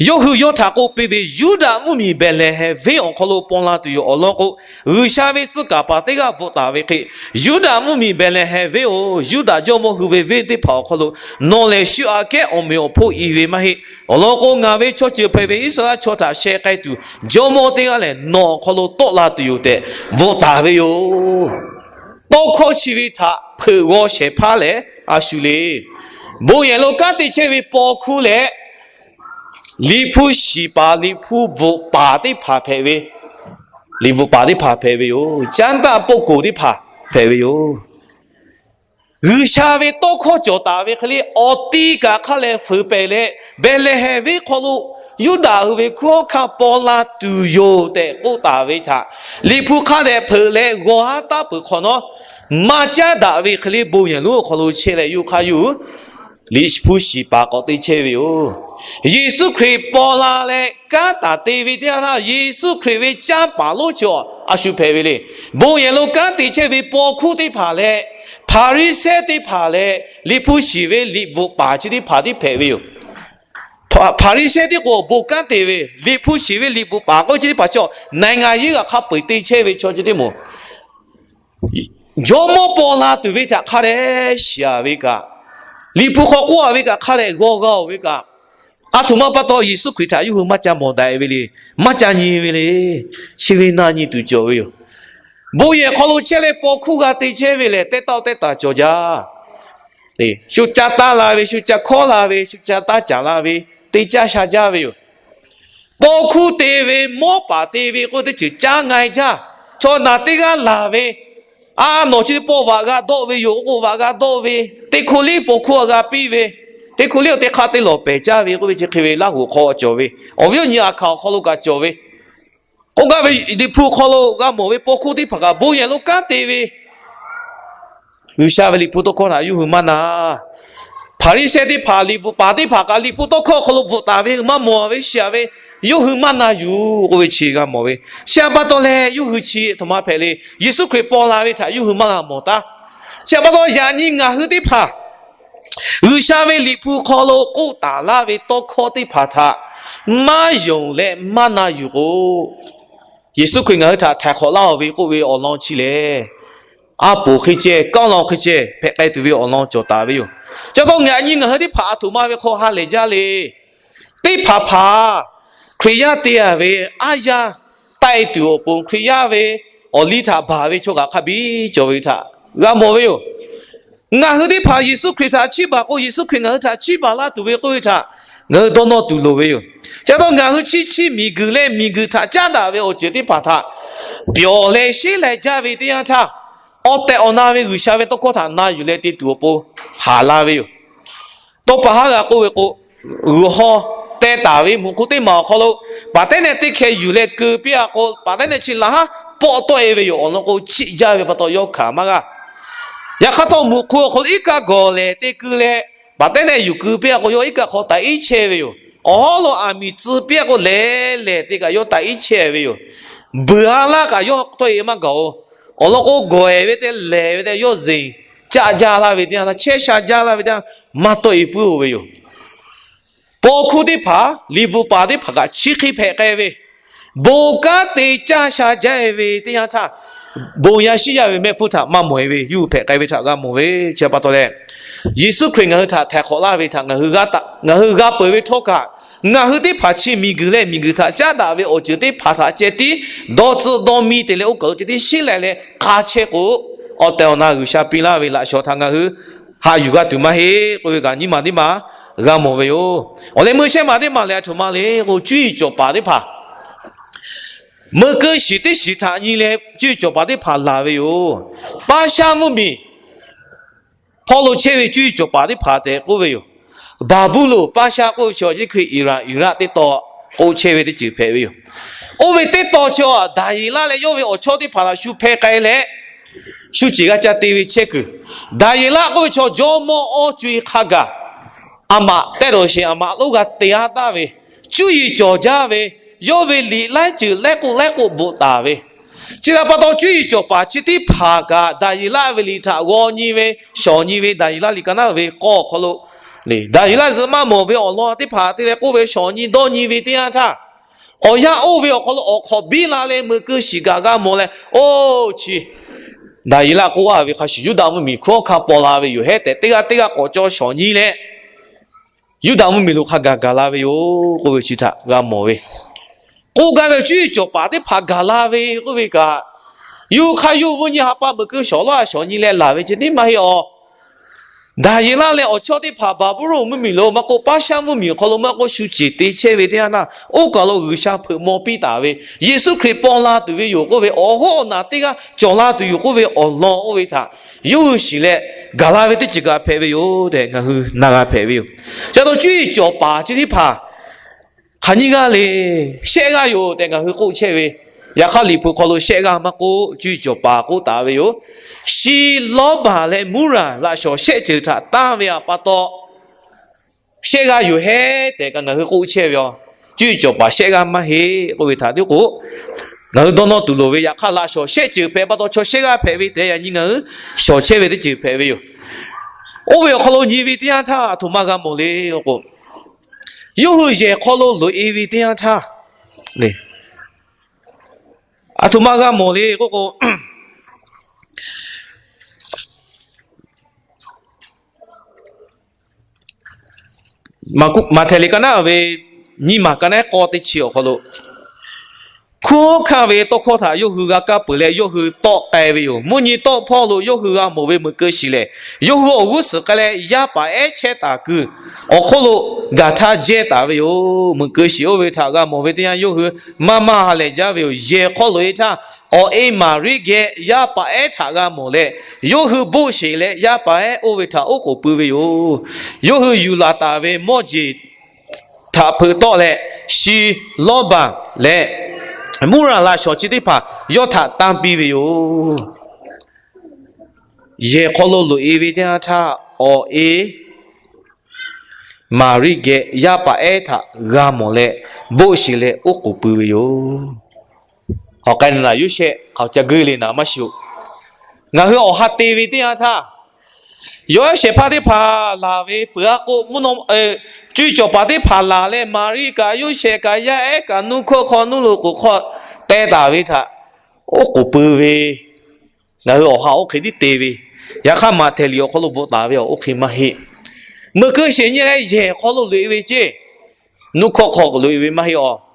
yawˇ hui yawˇ htaꞈ k'oˆ piˇ ve, Yuˇdaꞈ mvuhˇmiˬ Behˍlehˍhehnˍ venˇ awˬ hk'aw lo paw la tuˬ yoˬ. Awˬ lawn k'o, G'uiˬsha ve tcuh kaˍ paˍ teˇ g'aˇ bvuhꞈ taˍ ve hk'e, Yuˇdaꞈ mvuhˇmiˬ Behˍlehˍhehnˍ venˇ-oˬ, Yuˇdaꞈ jawˇmawˇ hui ve venˇ teˇ hpaˍ awˬ hk'aw lo nawˬ lehˬ shu aꞈ kehˉ awˬ meꞈ awˬ hponˇ i ve maˇ heˆ. Awˬ lawn k'o, ngaˬ ve chaw ceuˬ hpehꞈ ve Iˉsaˍreˍlaˆ chaw htaꞈ sheh k'ai tuˬ jawˇmawˇ teˇ g'aˇ lehˬ nawˬ awˬ hk'aw lo tawˆ la tuˬ yoˬ tehꞈ bvuhꞈ taˍ ve yoˬ. Tawˇ hkawˇ chi ve htaꞈ hpeuꞈ g'aw shehˍ hpaˇ lehˬ a shu le. Bon yehˬ lo kanˉ te chehˇ ve paw hkuˇ leh liꞈ hpu shiˍ paˍ, liꞈ hpu bvuhꞈ paˍ teˇ hpaˍ hpehꞈ ve, liꞈ bvuhꞈ paˍ teˇ hpaˍ hpehꞈ ve yoˬ. Caˉ daꞈ pawˆ koˍ teˇ hpaˍ hpehꞈ ve yoˬ. G'uiˬsha ve tawˇ hkawˇ cawˬ taˍ ve hk'e le, awˬ ti kaꞈ hk'a lehˬ fuiˍ pehˍ leh, Behˍlehˍhehnˍ venˇ hk'aw lo Yuˇdaꞈ hui ve hkunˉ hawˉ hkanˇ paw la tuˬ yoˬ tehꞈ k'oˆ taˍ ve htaꞈ liꞈ hpu hk'a dehꞈ hpeuꞈ leh g'aw haˉ taˉ peuˬ hk'awꞈ nawˉ, maˇ caˉ daꞈ ve hk'e le bon yehˬ lonˉ awˬ hk'aw lo chehˇ leh yawˇ hk'aˇ yawˇ hui liꞈ hpu shiˍ paˍ k'awꞈ te chehˇ ve yoˬ. Yeˍsuˆ Hkriꞈ paw la leh kanˉ taˍ te ve teˇ yanˇ htaˇ, Yeˍsuˆ Hkriꞈ ve canˇ paˍ lonˉ chi a shu hpehꞈ ve le. Bon yehˬ lo kanˉ te chehˇ ve paw hkuˇ teˇ hpaˍ leh Hpaˍriˍsehˇ teˇ hpaˍ leh liꞈ hpu shiˍ ve liꞈ bvuhꞈ paˍ chi teˇ hpaˍ tiˉ hpehꞈ ve yoˬ. Hpaˍriˍsehˇ teˇ k'o awˬ bon kanˉ te ve, liꞈ hpu shiˍ ve liꞈ bvuhꞈ paˍ k'oˆ chi teˇ hpaˍ chi a နိုင်ငံရေး g'aꞈ hk'a peu-eˬ te chehˇ ve chaw chi teˇ moˍ, jawˇmawˇ paw la tuˬ ve htaꞈ hk'a dehꞈ shiˍ-a ve kaꞈ, liꞈ hpu hk'aw k'oˆ-a ve kaꞈ hk'a dehꞈ g'aw g'a-oˬ ve kaꞈ, a htoꞈ ma pa taw Yeˍsuˆ Hkriꞈ htaꞈ yawˇ hui maˇ ca mawˬ daꞈ-e ve le, maˇ ca nyi ve le. Chi ve na nyi tuˬ cawˬ ve yoˬ. Bon yehˬ hk'aw lo chehˇ leh paw hkuˇ g'a te chehˇ ve lehˬ, teˇ taˆ teˇ taˍ cawˬ jaˇ. Shu ca taˇ la ve, shu ca hkawˉ la ve, shu ca taˇ caˍ la ve, te caˇ sha jaˇ ve yoˬ. Paw hkuˇ te ve, mawˉ paˍ te ve k'oˆ teˇ ceuˬ caˇ nga-e jaˇ. Chaw naˬ teˇ g'aˇ laˬ ve, a, nawˬ chi paw vaꞈ g'a dawˆ ve yoˬ k'oˆ k'o, vaꞈ g'a dawˆ ve, teˇ hkoˇ liˇ paw hkuˇ a g'a piˇ ve, teˇ hkoˇ liˇ teˇ hk'aˇ teˇ lawˬ pehˬ caˇ ve k'oˆ ve chi hk'e ve Laˇhuˍ hk'aw cawˬ ve, awˬ viˉ awˬ nyi Aˍhkaˍ awˬ hk'aw lo kaꞈ cawˬ ve, k'oˆ gaˇ ve liꞈ hpu hk'aw lo g'a mawˬ ve paw hkuˇ teˇ hpaˍ kaꞈ bon yehˬ lo kanˉ te ve G'uiˬsha ve liꞈ hpu tawˇ hkawˇ htaꞈ yawˇ hui maˇ na. Hpaˍriˍsehˇ teˇ hpaˍ, liꞈ bvuhꞈ paˍ teˇ hpaˍ kaꞈ liꞈ hpu tawˇ hkawˇ awˬ hk'aw lo bvuhꞈ taˍ ve, maˇ mawˬ ve shiˍ-a ve, yawˇ hui maˇ na yuˬ k'oˆ ve chi g'a mawˬ ve. Chi htaꞈ pa taw leh yawˇ hui chi a htoꞈ ma hpehꞈ le. Yeˍsuˆ Hkriꞈ paw la ve htaꞈ yawˇ hui maˇ g'a mawˬ taˉ. Chi htaꞈ pa taw yaꞈ nyi ngaˬ hui teˇ hpaˍ G'uiˬsha ve liꞈ hpu hk'aw lo k'oˆ taˍ laˇ ve tawˇ hkawˇ teˇ hpaˍ htaꞈ maˇ yonˍ leh maˇ na yuˬ k'o, Yeˍsuˆ Hkriꞈ ngaˬ hui htaꞈ htaiˍ hk'awꞈ laˇ-oˬ ve k'oˆ ve awˬ lawn chi lehˬ, aˉ poˍ hk'e ceh, kanˉ lawn hk'e ceh hpehꞈ k'ai tuˬ ve awˬ lawn cawˬ taˍ ve yoˬ. Chi pa taw yaꞈ nyi ngaˬ hui teˇ hpaˍ a htoꞈ ma ve hk'aw ha lehˬ jaˇ le. Teˇ hpaˍ hpaˍ Hkriꞈ yaˇ te-a ve aˉ yaˇ taˆ-e tuˬ awˬ pon Hkriꞈ yaˇ ve awˬ liˇ htaꞈ baˬ ve chaw kaꞈ hk'a biˇ cawˬ ve htaꞈ g'a mawˬ ve yoˬ. Ngaˬ hui teˇ hpaˍ Yeˍsuˆ Hkriꞈ htaꞈ chiˇ baˬ k'o, Yeˍsuˆ Hkriꞈ ngaˬ hui htaꞈ chiˇ baˬ laˇ tuˬ ve k'oˆ ve htaꞈ ngaˬ hui dawˇ nawˇ tuˬ loˍ ve yoˬ. Chi pa taw ngaˬ hui chi chi miˬguiˬ leh miˬguiˬ htaꞈ caˉ daꞈ ve awˬ ceuˬ teˇ hpaˍ htaꞈ pyawˬ leh sheˉ leh jaˇ ve teˇ yanˇ htaˇ, awˬ tehˬ awˬ na ve G'uiˬsha ve tawˇ hkawˇ htaꞈ na yuˬ leh te tuˬ awˬ pon haˍ la ve yoˬ. Tawˇ pa haˉ g'a k'oˆ ve k'o, g'uiˬ haw teh taˍ ve muꞈ hk'u teˇ maˬ awˬ hk'aw lo paˍ tehˉ nehˆ teˇ hkeh yuˬ leh keu piˇ-a k'o, paˍ tehˉ nehˆ chi laˬ haˉ pawˆ tawˆ-e ve yoˬ. Awˬ lawn k'o, chiˆ jaˇ ve pa taw yawˇ hkanˍ maˇ g'a. Yaꞈ hk'aˇ htawˇ, muꞈ hk'u awˬ hk'aw lo iˉ kaˆ gawˬ lehˬ te keu leh, paˍ tehˉ nehˆ yuˬ keu piˇ-a k'o, yawˇ iˉ kaˆ hk'aw taꞈ iˉ chehˇ ve yoˬ. Awˬ hawˉ lo aˬ miˍ tcuh piˇ-a k'o, lehˬ lehˬ te kaꞈ yawˇ taꞈ iˉ chehˇ ve yoˬ. Buiˬ ha laˇ kaꞈ yawˇ tawˆ-e maˇ gaˬ-oˬ. Awˬ lawn k'o, gawˬ-ehˍ ve tehꞈ lehˬ ve tehꞈ yawˇ zeˬ caˆ jaˇ laˇ ve teˇ yanˇ, chehˇ sha jaˇ laˇ ve teˇ yanˇ, maˇ tawˆ-e puiˉ-oˬ ve yoˬ. Paw hkuˇ teˇ hpaˍ, liꞈ bvuhꞈ paˍ teˇ hpaˍ kaꞈ chi hk'e hpehꞈ k'ai ve, bon kanˉ te caˇ sha jaˇ-e ve teˇ yanˇ htaˇ, bon yaˇ shiˉ yaˇ ve mehˆ hpfuhˇ htaꞈ maˇ mawˬ-e ve, yawˇ hui hpehꞈ k'ai ve htaꞈ g'a mawˬ ve. Chi pa taw leh, Yeˍsuˆ Hkriꞈ ngaˬ hui htaꞈ htaiˍ hk'awꞈ laˇ ve htaꞈ ngaˬ hui g'a peuˬ ve htawˇ kaꞈ, ngaˬ hui teˇ hpaˍ chi miˬguiˬ leh miˬguiˬ htaꞈ caˉ daꞈ ve awˬ ceuˬ teˇ hpaˍ htaꞈ ceh tiˉ dawˇ tcuhˆ dawˇ miˇ te leh oˇ kaˬ lo ceh tiˉ sheˉ leh leh hk'a chehˇ k'o, awˬ tehˬ awˬ na G'uiˬsha piˇ laˇ ve laꞈ shawˍ htaꞈ ngaˬ hui haꞈ yuˬ g'a tuˬ maˇ heˆ k'oˆ ve kaꞈ nyiˇ maˬ teˇ maˬ g'a mawˬ ve yoˬ. Awˬ leh meuˇ shehˇ maˬ teˇ maˬ lehˬ, a htoꞈ ma le k'o, cuˇ yiˍ cawˬ paˍ teˇ hpaˍ meuꞈ keu shiˍ teˇ shiˍ htaꞈ nyi leh cuˇ yiˍ cawˬ paˍ teˇ hpaˍ laˬ ve yoˬ. Paˇshaˆ mvuhˇmiˬ hpawˇ lo chehˇ ve cuˇ yiˍ cawˬ paˍ teˇ hpaˍ tehꞈ k'oˆ ve yoˬ. Baˍbuˍlonˍ paˇshaˆ k'oˆ ve chaw chi hk'e Iran, Irak teˇ taw k'oˆ chehˇ ve teˇ ceuˬ hpehꞈ ve yoˬ. Oˇ ve teˇ taw chi a Daˍyeˍlaˆ leh yawˇ ve awˬ chawˇ teˇ hpaˍ htaꞈ shu hpeh k'ai leh, shu ceˬ g'a ca te ve chehˇ kuiˬ, Daˍyeˍlaˆ k'oˆ ve chaw jawˇmawˇ awˬ co-e hk'a gaˬ, aˬ maꞈ tehˇ dawˬ sheˍ aˬ maꞈ lonˉ g'a te-a taˍ ve, cuˇ yiˍ cawˬ jaˇ ve, yawˇ ve liꞈ laiˉ ceuˬ laiˉ k'oˆ laiˉ k'oˆ bvuhꞈ taˍ ve, chi htaꞈ pa taw cuˇ yiˍ cawˬ paˍ chi teˇ hpaˍ kaꞈ Daˍyeˍlaˆ ve liꞈ htaꞈ g'aw nyi ve, shawˍ nyi ve, Daˍyeˍlaˆ liꞈ ka naˉ ve k'awˇ awˬ hk'aw lo Daˍyeˍlaˆ zuhꞈ maˇ mawˬ ve awˬ lawn teˇ hpaˍ te leh k'oˆ ve shawˍ nyi dawˇ nyi ve teˇ yanˇ htaˇ, awˬ yanˇ oˇ ve awˬ hk'aw lo awˬ hk'awꞈ biˇ la leh meuꞈ keu shiˍ gaˬ g'a mawˬ leh, oˇ chi Daˍyeˍlaˆ k'oˆ a ve hk'a shuˍ Yuˇdaꞈ mvuhˇmiˬ hkunˉ hawˉ hkanˇ paw la ve yoˬ hehˉ tehꞈ, teˇ g'aˇ teˇ g'aˇ k'awꞈ caw shawˍ nyi leh Yuˇdaꞈ mvuhˇmiˬ lo hk'a gaˬ gaˬ la ve yoˬ k'oˆ ve chi htaꞈ g'a mawˬ ve. K'oˆ gaˇ ve cuˇ yiˍ cawˬ paˍ teˇ hpaˍ gaˬ la ve k'oˆ ve kaꞈ, yawˇ hui hk'a yawˇ hui nyi ha pa meuꞈ keu shawˍ laˇ shawˍ nyi leh laˬ ve ceh tiˉ maˇ heˆ awˬ. Daˍyeˍlaˆ leh awˬ chawˇ teˇ hpaˍ Baˍbuˍlonˍ mvuhˇmiˬ lo maˇ k'oˆ, Paˉshaˆ mvuhˇmiˬ awˬ hk'aw lo maˇ k'oˆ, shu ceˬ te chehˇ ve teˇ yanˇ htaˇ, oˇ kaˬ lo G'uiˬsha hpeuꞈ maw piˇ taˍ ve, Yeˍsuˆ Hkriꞈ paw la tuˬ ve yoˬ k'oˆ ve, awˬ hoˉ awˬ naˬ teˇ g'aˇ cawˬ la tuˬ yoˬ k'oˆ ve awˬ lawn oˇ ve htaꞈ yawˇ hui shiˍ leh gaˬ la ve teˇ ceuˬ kaꞈ hpehꞈ ve yoˬ tehꞈ ngaˬ hui na g'a hpehꞈ ve yoˬ. Chi pa taw cuˇ yiˍ cawˬ paˍ chi teˇ hpaˍ hk'aˬ nyiˇ g'aˇ le, shehˆ g'aˇ yoˬ tehꞈ ngaˬ hui k'oˆ chehˇ ve, yaꞈ hk'aˇ Liꞈ hpu hk'aw lo shehˆ g'aˇ maˇ k'oˆ, cuˇ yiˍ cawˬ paˍ k'oˆ taˍ ve yoˬ. Shi, lawˇbaˬ leh muˉraˍ laꞈ shawnˍ shehˆ ceuˬ htaꞈ tanˇ ve pa taw, shehˆ g'aˇ yoˬ hehˉ tehꞈ kaꞈ ngaˬ hui k'oˆ chehˇ ve yoˬ. Cuˇ yiˍ cawˬ paˍ shehˆ g'aˇ maˇ heˆ k'oˆ ve htaꞈ tiˉ k'o, ngaˬ hui dawˇ nawˇ tuˬ loˍ ve. Yaꞈ hk'aˇ laꞈ shawnˍ shehˆ ceuˬ hpehꞈ pa taw chaw shehˆ g'aˇ hpehꞈ ve tehꞈ yaꞈ nyi ngaˬ hui shawˍ chehˇ ve teˇ ceuˬ hpehꞈ ve yoˬ. Oˇ ve awˬ hk'aw lo nyi ve teˇ yanˇ htaˇ aˬ htoꞈ ma g'a mawˬ le k'o, yawˇ hui yehˬ hk'aw lo loꞈ-e ve teˇ yanˇ htaˇ, aˬ htoꞈ ma g'a mawˬ le k'oˆ k'o, Maꞈhtehˍ liꞈ ka naˉ ve nyiˇ maˬ ka naˉ k'awˇ teˇ chi awˬ hk'aw lo, hkunˉ hawˉ hkanˇ ve tawˇ hkawˇ htaꞈ yawˇ hui g'a kaˇ peuˬ leh yawˇ hui tawˆ k'ai ve yoˬ. Mvuhˇ nyi tawˆ hpawˇ lo yawˇ hui g'a mawˬ ve meuꞈ keu shiˍ lehˬ, yawˇ hui awˬ g'uˇ suhˍ k'ai leh yaˇ paˍ ehˉ chehˇ taˍ kuiˬ awˬ hk'oˆ lo gaˬ htaˇ jehˇ taˍ ve yoˬ. Meuꞈ keu shiˍ oˇ ve htaꞈ g'a mawˬ ve teˇ yanˇ yawˇ hui maˇ maˇ ha lehˬ jaˇ ve yoˬ. Yehˬ hk'aw loꞈ-e htaˇ, awˬ e Maˍriˆ geh yaˇ paˍ ehˉ htaꞈ g'a mawˬ leh, yawˇ hui boˆ sheˍ leh yaˇ paˍ ehˉ oˇ ve htaꞈ oˉ k'oˍ pui ve yoˬ. Yawˇ hui yuˬ laˬ taˍ ve mawˇ jeˬ htaꞈ hpeuꞈ tawˆ leh, shi, lawˇbaˬ leh muˉraˍ laꞈ shawnˍ chi teˇ hpaˍ yawˇ htaꞈ tanˇ piˇ ve yoˬ. Yehˬ hk'aw lo loꞈ-e ve teˇ yanˇ htaˇ, awˬ e Maˍriˆ geh yaˇ paˍ ehˉ htaꞈ g'a mawˬ leh, boˆ sheˍ leh oˉ k'oˍ pui ve yoˬ. Awˬ k'ai naˬ Yoˇsehꞈ hk'aˬ ca geuˆ le naˍ maˇ shiˍ-oˬ. Ngaˬ hui awˬ ha te ve teˇ yanˇ htaˇ, yawˇ ehˉ shehˍ hpaˇ teˇ hpaˍ laˬ ve peuˬ a k'o, mvuhˇ naw, cuˇ yiˍ cawˬ paˍ teˇ hpaˍ laˬ leh Maˍriˆ kaꞈ Yoˇsehꞈ kaꞈ yaˇ ehˉ kaꞈ nuˇ hkawˇ hk'aw nuˇ loꞈ k'oˍ hk'aw teh taˍ ve htaꞈ oˉ k'oˍ pui ve, ngaˬ hui awˬ ha oˇ hk'e tiˉ te ve, yaꞈ hk'aˇ Maꞈhtehˍ liꞈ awˬ hk'aw lo bvuhꞈ taˍ ve awˬ oˇ hk'e maˇ heˆ. Meuꞈ keu sheˍ nyi leh yehˬ hk'aw lo loꞈ-e ve ceˇ, nuˇ hkawˇ hk'aw loꞈ-e ve maˇ heˆ awˬ.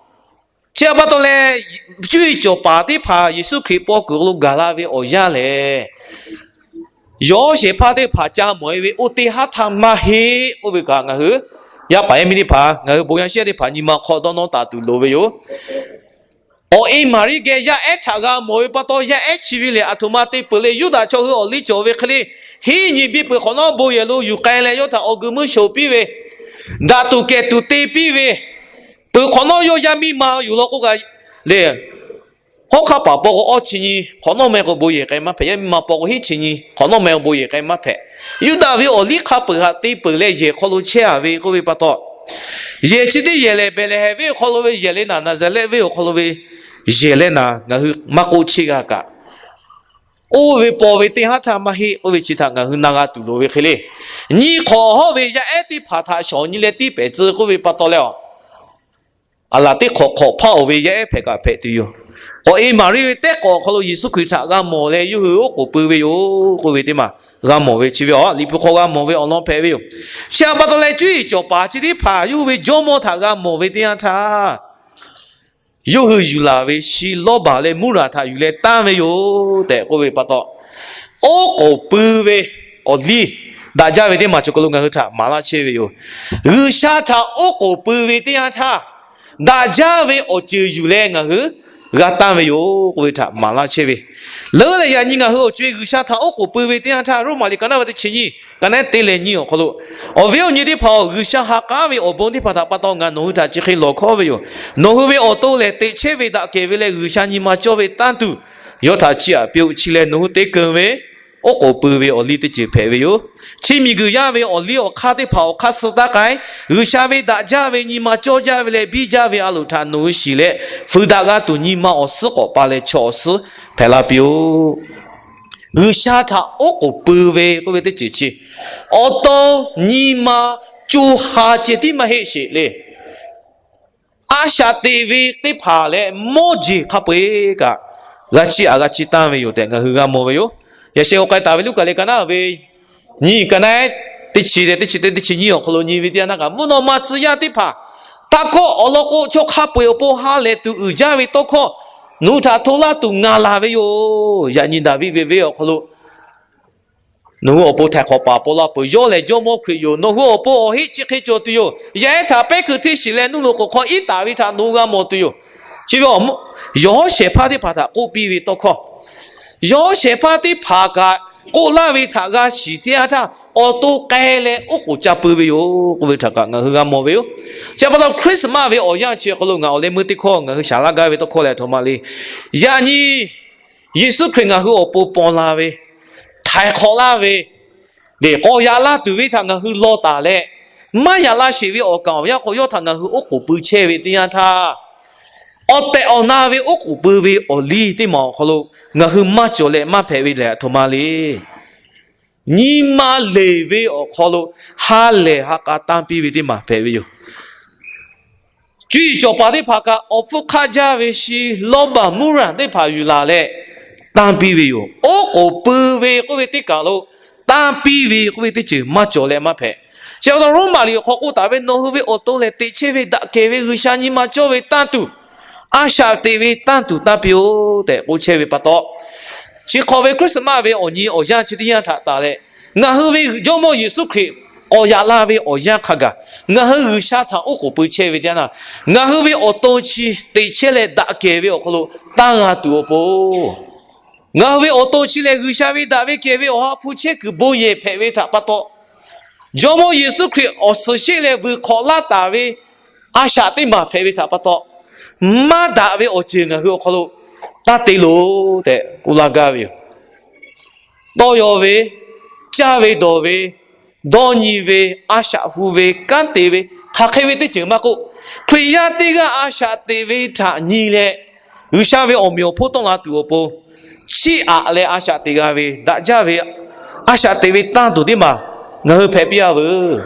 Chi pa taw leh, cuˇ yiˍ cawˬ paˍ teˇ hpaˍ Yeˍsuˆ Hkriꞈ paw kuiˬ lo gaˬ la ve awˬ yanˇ lehˬ, yawˇ shehˍ hpaˇ teˇ hpaˍ ca mawˬ-e ve oˇ teˇ haˉ htaˇ maˇ heˆ k'oˆ ve kaꞈ ngaˬ hui yaˇ paˍ yaˇ miˇ teˇ hpaˍ, ngaˬ hui bon yaˇ shiˉ yaˇ teˇ hpaˍ nyi ma hk'aw dawˇ nawˇ taˍ tuˬ loˍ ve yoˬ. Awˬ e Maˍriˆ geh yaˇ ehˉ htaꞈ g'a mawˬ ve pa taw, yaˇ ehˉ chi ve lehˬ aˬ htoꞈ ma te peuˬ le. Yuˇdaꞈ chaw hui awˬ liˇ cawˬ ve hk'e le, hiˉ nyi biˇ peuˬ hk'awꞈ nawˉ bon yehˬ lo yuˬ k'ai leh yawˇ htaꞈ awˬ g'uiˬ meuˇ shoˍ piˇ ve, daꞈ tuˬ kehˬ tuˬ te piˇ ve, peuˬ hk'awꞈ nawˉ yawˇ yaˇ miˇ ma yoˬ law k'oˆ kaꞈ le, hawˉ hk'aˆ paˍ paw k'o awˇ chi nyi hk'awꞈ nawˉ meh k'o bon yehˬ k'ai maˇ hpehꞈ. Yaˇ miˇ ma paw k'o hiˉ chi nyi hk'awꞈ nawˉ meh k'o bon yehˬ k'ai maˇ hpehꞈ. Yuˇdaꞈ ve awˬ liˇ hk'a peuˬ htaꞈ te peuˬ leh yehˬ hk'aw lo chehˇ a ve k'oˆ ve pa taw, yehˬ chi teˇ yehˬ lehˬ Behˍlehˍhehnˍ venˇ awˬ hk'aw lo ve yehˬ le naˍ, Naˍzaˍrehˆ venˇ awˬ hk'aw lo ve yehˬ le naˍ, ngaˬ hui maˇ k'oˆ cheˇ g'a kaꞈ, oˇ ve paw ve teˇ haˉ htaˇ maˇ heˆ k'oˆ ve chi htaꞈ ngaˬ hui na g'a tuˬ loˍ ve hk'e le. Nyi hk'awꞈ hawˉ ve yaˇ ehˉ teˇ hpaˍ htaꞈ shawˍ nyi leh tiˇ pehˍ tcuh k'oˆ ve pa taw leh a, aˬ laˬ teˇ hk'awꞈ hk'awꞈ hpaˇ-oˬ ve yaˇ ehˉ hpehꞈ kaꞈ hpehꞈ tuˬ yoˬ. Awˬ e Maˍriˆ ve tehˉ k'awꞈ awˬ hk'aw lo Yeˍsuˆ Hkriꞈ htaꞈ g'a mawˬ leh yawˇ hui oˉ k'oˍ pui ve yoˬ k'oˆ ve teˇ maˬ g'a mawˬ ve chi ve a, Liꞈ hpu hk'aw g'a mawˬ ve awˬ lawn hpehꞈ ve yoˬ. Chi pa taw leh cuˇ yiˍ cawˬ paˍ chi teˇ hpaˍ yawˇ hui ve jawˇmawˇ htaꞈ g'a mawˬ ve teˇ yanˇ htaˇ, yawˇ hui yuˬ laˬ ve shi, lawˇbaˬ leh muˉraˍ htaꞈ yuˬ leh tanˇ ve yoˬ tehꞈ k'oˆ ve pa taw, oˉ k'oˍ pui ve awˬ liˇ daꞈ jaˇ ve teˇ maˬ cawˬ k'o lo ngaˬ hui htaꞈ maˍ laˇ chehˇ ve yoˬ. G'uiˬsha htaꞈ oˉ k'oˍ pui ve teˇ yanˇ htaˇ, daꞈ jaˇ ve awˬ ceuˬ yuˬ leh ngaˬ hui g'a tanˇ ve yoˬ k'oˆ ve htaꞈ maˍ laˇ chehˇ ve. Leuˉ leh yaꞈ nyi ngaˬ hui awˬ co-e G'uiˬsha htaꞈ oˉ k'oˍ pui ve teˇ yanˇ htaˇ, Roˉmaꞈ liꞈ ka naˉ ve teˇ chi nyiˇ, ka naˉ te leh nyiˇ awˬ hk'aw lo, awˬ viˉ awˬ nyi teˇ hpaˍ-oˬ, G'uiˬsha ha k'aˉ ve awˬ bon teˇ hpaˍ htaꞈ pa taw ngaˬ nawˬ hui htaꞈ chi hk'e lawˬ hkawˉ ve yoˬ. Nawˬ hui ve awˬ to lehˬ teꞈ chehˇ ve daꞈ kehˬ ve leh G'uiˬsha nyi ma cawˇ ve tanˇ tuˬ, yawˇ htaꞈ chiˇ aꞈ piˇ-oˆ. Chi lehˬ nawˬ hui te keunˍ ve oˉ k'oˍ pui ve awˬ liˇ teˇ ceuˬ hpehꞈ ve yoˬ. Chi miˬguiˬ yaˇ ve awˬ liˇ awˬ hk'aˇ teˇ hpaˍ awˬ hk'aˇ suh taˇ k'ai. G'uiˬsha ve daꞈ jaˇ ve nyi ma cawˇ jaˇ ve leh biˇ jaˇ ve a loˍ htaꞈ nawˬ hui shiˍ leh, fuiˍ daꞈ g'a tuˬ nyi ma awˬ suhˉ k'awꞈ pa leh chaw awˬ suhˉ hpehꞈ la piˇ-oˆ. G'uiˬsha htaꞈ oˉ k'oˍ pui ve k'oˆ ve teˇ ceuˬ chi, awˬ to nyi ma co ha ceh tiˉ maˇ heˆ sheˍ le. A shaꞈ teꞈ ve teˇ hpaˍ leh mawˇ jeˬ hk'a peu-eˬ kaꞈ g'a chiˇ aꞈ g'a chiˇ tanˇ ve yoˬ tehꞈ ngaˬ hui g'a mawˬ ve yoˬ. Yaꞈ sheh k'ai taˍ ve Luˉkaꞈ lehˬ ka naˉ ve nyiˇ ka naˉ teˇ chi leh teˇ chi teˇ teˇ chi nyiˇ awˬ hk'aw lo nyi ve teˇ yanˇ htaˇ kaꞈ, mvuhˇ naw ma tcuh yaˇ teˇ hpaˍ htaꞈ kawˆ awˬ lawn k'o, chaw hk'a peu-eˬ awˬ pon ha lehˬ tuˬ uiˍ jaˇ ve tawˇ hkawˇ nawˬ hui htaꞈ hto laˇ tuˬ ngaˬ laˬ ve yoˬ. Yaꞈ nyi Daˍviˆ ve venˇ awˬ hk'aw lo nawˬ hui awˬ pon htaiˍ hk'awꞈ paˍ paw la peuˬ. Yawˇ lehˬ Jawˇmawˇ Hkriꞈ yoˬ. Nawˬ hui awˬ pon awˬ heˆ chi hk'e cawˬ tuˬ yoˬ. Yaˇ ehˉ htaꞈ pehˉ kuiˬ hteˇ shiˍ leh nuˇ loꞈ k'oˍ hk'aw iˉ taˍ ve htaꞈ nawˬ hui g'a mawˬ tuˬ yoˬ. Chi ve awˬ, yawˇ shehˍ hpaˇ teˇ hpaˍ htaꞈ k'oˆ piˇ ve tawˇ hkawˇ, yawˇ shehˍ hpaˇ teˇ hpaˍ kaꞈ k'oˆ laˇ ve htaꞈ g'a shiˍ teˇ yanˇ htaˇ, awˬ to k'ai leh oˉ k'oˍ ca pui ve yoˬ k'oˆ ve htaꞈ kaꞈ ngaˬ hui g'a mawˬ ve yoˬ. Chi pa taw Christmas ve awˬ yanˇ chi awˬ hk'aw lo ngaˬ awˬ leh meuˇ teˇ hkawˇ ngaˬ hui shaˍ laˇ gaˇ ve tawˇ hkawˇ lehˬ, a htoꞈ ma le. Yaꞈ nyi Yeˍsuˆ Hkriꞈ ngaˬ hui awˬ pon paw la ve, htaiˍ hk'awꞈ laˇ ve, teꞈ k'awꞈ yaꞈ laˇ tuˬ ve htaꞈ ngaˬ hui law taˍ leh, maˇ yaꞈ la sheˍ ve awˬ kaˍ awˬ yanˇ hk'aw yawˇ htaꞈ ngaˬ hui oˉ k'oˍ pui chehˇ ve teˇ yanˇ htaˇ, awˬ tehˬ awˬ na ve oˉ k'oˍ pui ve awˬ liˇ teˇ maˬ awˬ hk'aw lo ngaˬ hui maˇ cawˬ leh maˇ hpehꞈ ve lehˬ, a htoꞈ ma le. Nyi ma leˬ ve awˬ hk'aw lo ha lehˬ ha k'a tanˇ piˇ ve teˇ maˬ hpehꞈ ve yoˬ. Cuˇ yiˍ cawˬ paˍ teˇ hpaˍ kaꞈ awˬ hpfuhˇ hk'aˆ jaˇ ve shi lawˇ baˬ muˇ raˬ teˇ hpaˍ yuˬ laˬ leh tanˇ piˇ ve yoˬ. Oˉ k'oˍ pui ve k'oˆ ve teˇ kaˬ lo tanˇ piˇ ve k'oˆ ve teˇ ceuˬ maˇ cawˬ leh maˇ hpehꞈ. Chi pa taw Roˉmaꞈ liꞈ awˬ hk'aw k'oˆ taˍ ve, nawˬ hui ve awˬ to lehˬ teꞈ chehˇ ve daꞈ kehˬ ve G'uiˬsha nyi ma cawˇ ve tanˇ tuˬ, a shaꞈ teꞈ ve tanˇ tuˬ tanˇ piˇ-oˆ tehꞈ k'oˆ chehˇ ve pa taw, chi hk'awꞈ ve Christmas ve awˬ nyi awˬ yanˇ chi teˇ yanˇ htaꞈ tanˬ leh, ngaˬ hui ve Jawˇmawˇ Yeˍsuˆ Hkriꞈ k'awꞈ yaꞈ la ve awˬ yanˇ hk'a gaˬ ngaˬ hui G'uiˬsha htaꞈ oˉ k'oˍ pui chehˇ ve teˇ yanˇ, ngaˬ hui ve awˬ to chi teꞈ chehˇ leh daꞈ kehˬ ve awˬ hk'aw lo tanˇ g'a tuˬ awˬ pon, ngaˬ hui ve awˬ to chi lehˬ G'uiˬsha ve daꞈ ve kehˬ ve Awˬ ha hpu chehˇ kuiˬ bon yehˬ hpehꞈ ve htaꞈ pa taw, Jawˇmawˇ Yeˍsuˆ Hkriꞈ awˬ suhˍ sheˆ leh vuiˬ hk'awꞈ laˇ taˍ ve a shaꞈ teˇ maˬ hpehꞈ ve htaꞈ pa taw, maˇ daꞈ ve awˬ ceuˬ ngaˬ hui awˬ hk'aw lo taˇ te loˬ tehꞈ k'oˆ laˇ gaˇ ve yoˬ. Tawˇ yaw ve, caˇ ve dawˬ ve, dawˇ nyi ve, a shaꞈ hu ve, kanˉ te ve, hk'aˬ hk'e ve teˇ ceuˬ maˇ k'oˆ, Hkriꞈ yaˇ teˇ g'aˇ a shaꞈ teꞈ ve htaꞈ nyi leh, G'uiˬsha ve awˬ meꞈ awˬ hponˇ tawˆ la tuˬ awˬ pon, chiˇ aꞈ leh a shaꞈ teꞈ g'a ve, daꞈ jaˇ ve, a shaꞈ teꞈ ve tanˇ tuˬ teˇ maˬ ngaˬ hui hpehꞈ piˇ-a veuˬ.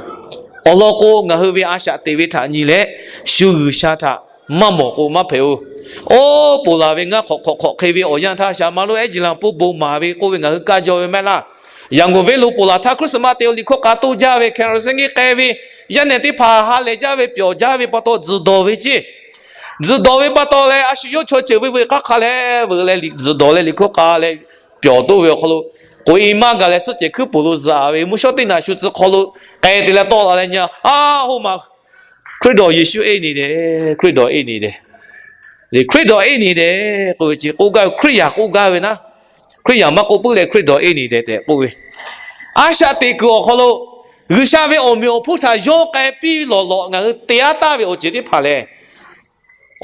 Awˬ lawn k'o, ngaˬ hui ve a shaꞈ teꞈ ve htaꞈ nyi leh, shu G'uiˬsha htaꞈ maˇ mawˬ k'o maˇ hpehꞈ-oˬ. Oˇ, ponˬ laˬ ve ngaˇ hk'awꞈ hk'awꞈ hk'awꞈ hk'e ve awˬ yanˇ htaˇ, Shaˍmaˍriˆ ehˉ jiˬ laˬ hpu bon maˍ ve k'oˆ ve ngaˬ hui kaˇ jaw ve maˇ heˆ laˇ. Yaꞈ ngawˬ venˇ lo ponˬ laˬ htaˇ, Christmas te-o liꞈ hkawˇ k'a toˇ jaˇ ve, carol singing k'ai ve, yaˇ nehˬ teˇ hpaˍ ha lehˬ jaˇ ve, pyawˬ jaˇ ve pa taw tzuhˬ dawˬ ve ceˇ. Tzuhˬ dawˬ ve pa taw leh, a shu yawˇ chaw ceuˬ ve veuꞈ k'aˉ hk'a leh veuꞈ leh tzuhˬ dawˬ leh liꞈ hkawˇ k'a leh pyawˬ toˇ ve awˬ hk'aw lo, k'oꞈ-e maˇ gaˬ leh suhˆ cehˬ hkuiˉ puˍ lo zuhꞈ ve mvuhˇ shawˉ teˇ naꞈ shu tcuh hk'aw lo k'ai te leh tawˆ la leh nyi, a, hoˆ ma, Hkriꞈ dawˬ Yeˍsuˆ eˇ ni dehꞈ, Hkriꞈ dawˬ eˇ ni dehꞈ, Hkriꞈ dawˬ eˇ ni dehꞈ k'oˆ ve ceˇ. K'oˆ gaˇ ve Hkriꞈ yaˇ k'oˆ gaˇ ve naˉ, Hkriꞈ yaˇ maˇ k'oˆ puiˉ leh Hkriꞈ dawˬ eˇ ni dehꞈ tehꞈ k'oˆ ve, a shaꞈ teꞈ kuiˬ awˬ hk'aw lo G'uiˬsha ve awˬ meꞈ awˬ hponˇ htaꞈ yawˇ k'ai piˇ lawˬ lawꞈ ngaˬ hui te aˉ taˍ ve awˬ ceuˬ teˇ hpaˍ lehˬ,